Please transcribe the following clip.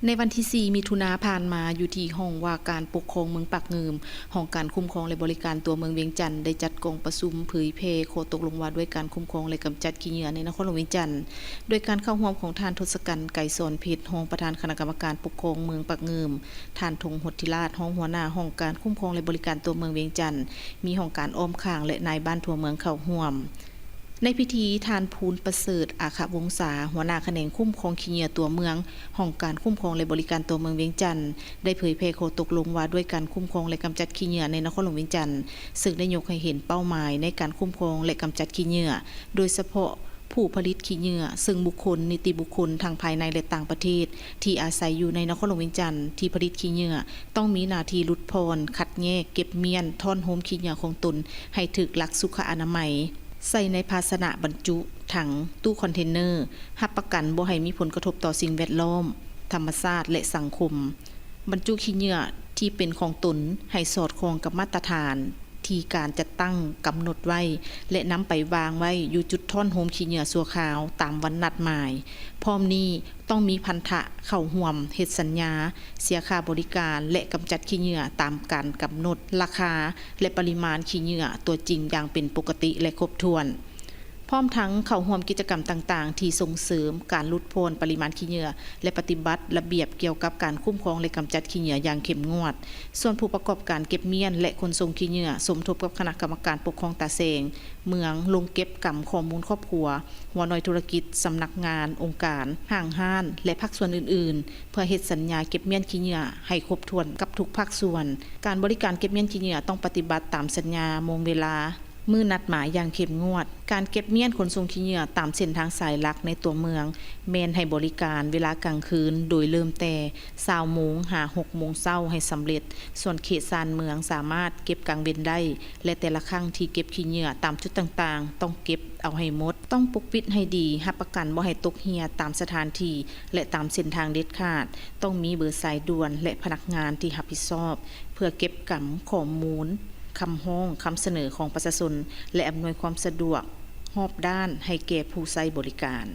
ໃນວັນທີສີ່ ມິຖຸນາຜ່ານມາ, ຢູ່ທີ່ຫ້ອງວ່າການປົກຄອງເມືອງປາກງື່ມ, ຫ້ອງການຄຸ້ມຄອງ ແລະ ບໍລິການຕົວເມືອງວຽງຈັນ ໄດ້ຈັດກອງປະຊຸມເຜີຍແຜ່ຂໍ້ຕົກລົງວ່າດ້ວຍການຄຸ້ມຄອງ ແລະ ກຳຈັດຂີ້ເຫຍື້ອໃນນະຄອນຫຼວງວຽງຈັນ, ໂດຍການເຂົ້າຮ່ວມຂອງທ່ານ ທົດສະກັນ ໄກສອນເພັດ, ຮອງປະທານຄະນະກຳມະການປົກຄອງເມືອງປາກງື່ມ, ທ່ານ ທົງ ຫົດທິລາດ, ຮອງຫົວໜ້າຫ້ອງການຄຸ້ມຄອງ ແລະ ບໍລິການຕົວເມືອງວຽງຈັນ, ມີຫ້ອງການອ້ອມຂ້າງ ແລະ ນາຍບ້ານທົ່ວເມືອງເຂົ້າຮ່ວມ. ໃນພິທີ, ທ່ານ ພູນປະເສີດ ອາຄະວົງສາ, ຫົວໜ້າຂະແໜງຄຸ້ມຄອງຂີ້ເຫຍື້ອຕົວເມືອງ, ຫ້ອງການຄຸ້ມຄອງ ແລະ ບໍລິການຕົວເມືອງວຽງຈັນ, ໄດ້ເຜີຍແຜ່ຂໍ້ຕົກລົງວ່າດ້ວຍການຄຸ້ມຄອງ ແລະ ກຳຈັດຂີ້ເຫຍື້ອໃນນະຄອນຫຼວງວຽງຈັນ, ເຊິ່ງໄດ້ຍົກໃຫ້ເຫັນເປົ້າໝາຍໃນການຄຸ້ມຄອງ ແລະ ກຳຈັດຂີ້ເຫຍື້ອ, ໂດຍສະເພາະຜູ້ຜະລິດຂີ້ເຫຍື້ອ, ເຊິ່ງບຸກຄົນ, ນິຕິບຸກຄົນ ທັງພາຍໃນ ແລະ ຕ່າງປະເທດ ທີ່ອາໄສຢູ່ໃນນະຄອນຫຼວງວຽງຈັນ ທີ່ຜະລິດຂີ້ເຫຍື້ອ ຕ້ອງມີໜ້າທີ່ຫຼຸດຜ່ອນ, ຄັດແຍກ, ເກັບມ້ຽນ, ທ້ອນໂຮມຂີ້ເຫຍື້ອຂອງຕົນໃຫ້ຖືກຫຼັກສຸຂະອະນາໄມ. ໃສ່ໃນພາຊະນະບັນຈຸ, ຖັງ, ຕູ້ຄອນເທນເນີ, ຮັບປະກັນບໍ່ໃຫ້ມີຜົນກະທົບຕໍ່ສິ່ງແວດລ້ອມ, ທຳມະຊາດ ແລະ ສັງຄົມ. ບັນຈຸຂີ້ເຫຍື້ອທີ່ເປັນຂອງຕົນໃຫ້ສອດຄ່ອງກັບມາດຕະຖານທີ່ການຈັດຕັ້ງກຳນົດໄວ້ ແລະ ນຳໄປວາງໄວ້ຢູ່ຈຸດທ້ອນໂຮມຂີ້ເຫຍື້ອຊົ່ວຄາວຕາມວັນນັດໝາຍ. ພ້ອມນີ້, ຕ້ອງມີພັນທະເຂົ້າຮ່ວມເຮັດສັນຍາເສຍຄ່າບໍລິການ ແລະ ກຳຈັດຂີ້ເຫຍື້ອຕາມການກຳນົດລາຄາ ແລະ ປະລິມານຂີ້ເຫຍື້ອຕົວຈິງຢ່າງເປັນປົກກະຕິ ແລະ ຄົບຖ້ວນ. ພ້ອມທັງເຂົ້າຮ່ວມກິດຈະກຳຕ່າງໆ ທີ່ສົ່ງເສີມການຫຼຸດຜ່ອນປະລິມານຂີ້ເຫຍື້ອ ແລະ ປະຕິບັດລະບຽບກ່ຽວກັບການຄຸ້ມຄອງ ແລະ ກຳຈັດຂີ້ເຫຍື້ອຢ່າງເຂັ້ມງວດ. ສ່ວນຜູ້ປະກອບການເກັບມ້ຽນ ແລະ ຂົນສົ່ງຂີ້ເຫຍື້ອ ສົມທົບກັບຄະນະກຳມະການປົກຄອງຕາແສງເມືອງ ລົງເກັບກຳຂໍ້ມູນຄອບຄົວ, ຫົວໜ່ວຍທຸລະກິດ, ສຳນັກງານ, ອົງການ, ຫ້າງຮ້ານ ແລະ ພາກສ່ວນອື່ນໆ ເພື່ອເຮັດສັນຍາເກັບມ້ຽນຂີ້ເຫຍື້ອໃຫ້ຄົບຖ້ວນກັບທຸກພາກສ່ວນ. ການບໍລິການເກັບມ້ຽນຂີ້ເຫຍື້ອຕ້ອງປະຕິບັດຕາມສັນຍາ, ໂມງເວລາ, ມື້ນັດໝາຍຢ່າງເຂັ້ມງວດ. ການເກັບມ້ຽນຂົນສົ່ງຂີ້ເຫຍື້ອຕາມເສັ້ນທາງສາຍຫຼັກໃນຕົວເມືອງ ແມ່ນໃຫ້ບໍລິການເວລາກາງຄືນ ໂດຍເລີ່ມແຕ່ຊາວໂມງຫາຫົກໂມງເຊົ້າໃຫ້ສຳເລັດ. ສ່ວນເຂດຊານເມືອງສາມາດເກັບກາງເວັນໄດ້ ແລະ ແຕ່ລະຄັ້ງທີ່ເກັບຂີ້ເຫຍື້ອຕາມຈຸດຕ່າງໆ ຕ້ອງເກັບເອົາໃຫ້ໝົດ. ຕ້ອງປົກປິດໃຫ້ດີ, ຮັບປະກັນບໍ່ໃຫ້ຕົກເຮ່ຍຕາມສະຖານທີ່ ແລະ ຕາມເສັ້ນທາງເດັດຂາດ. ຕ້ອງມີເບີສາຍດ່ວນ ແລະ ພະນັກງານທີ່ຮັບຜິດຊອບ ເພື່ອເກັບກຳຂໍ້ມູນ, ຄຳຮ້ອງ, ຄຳສະເໜີຂອງປະຊາຊົນ ແລະ ອຳນວຍຄວາມສະດວກຮອບດ້ານໃຫ້ແກ່ຜູ້ໃຊ້ບໍລິການ.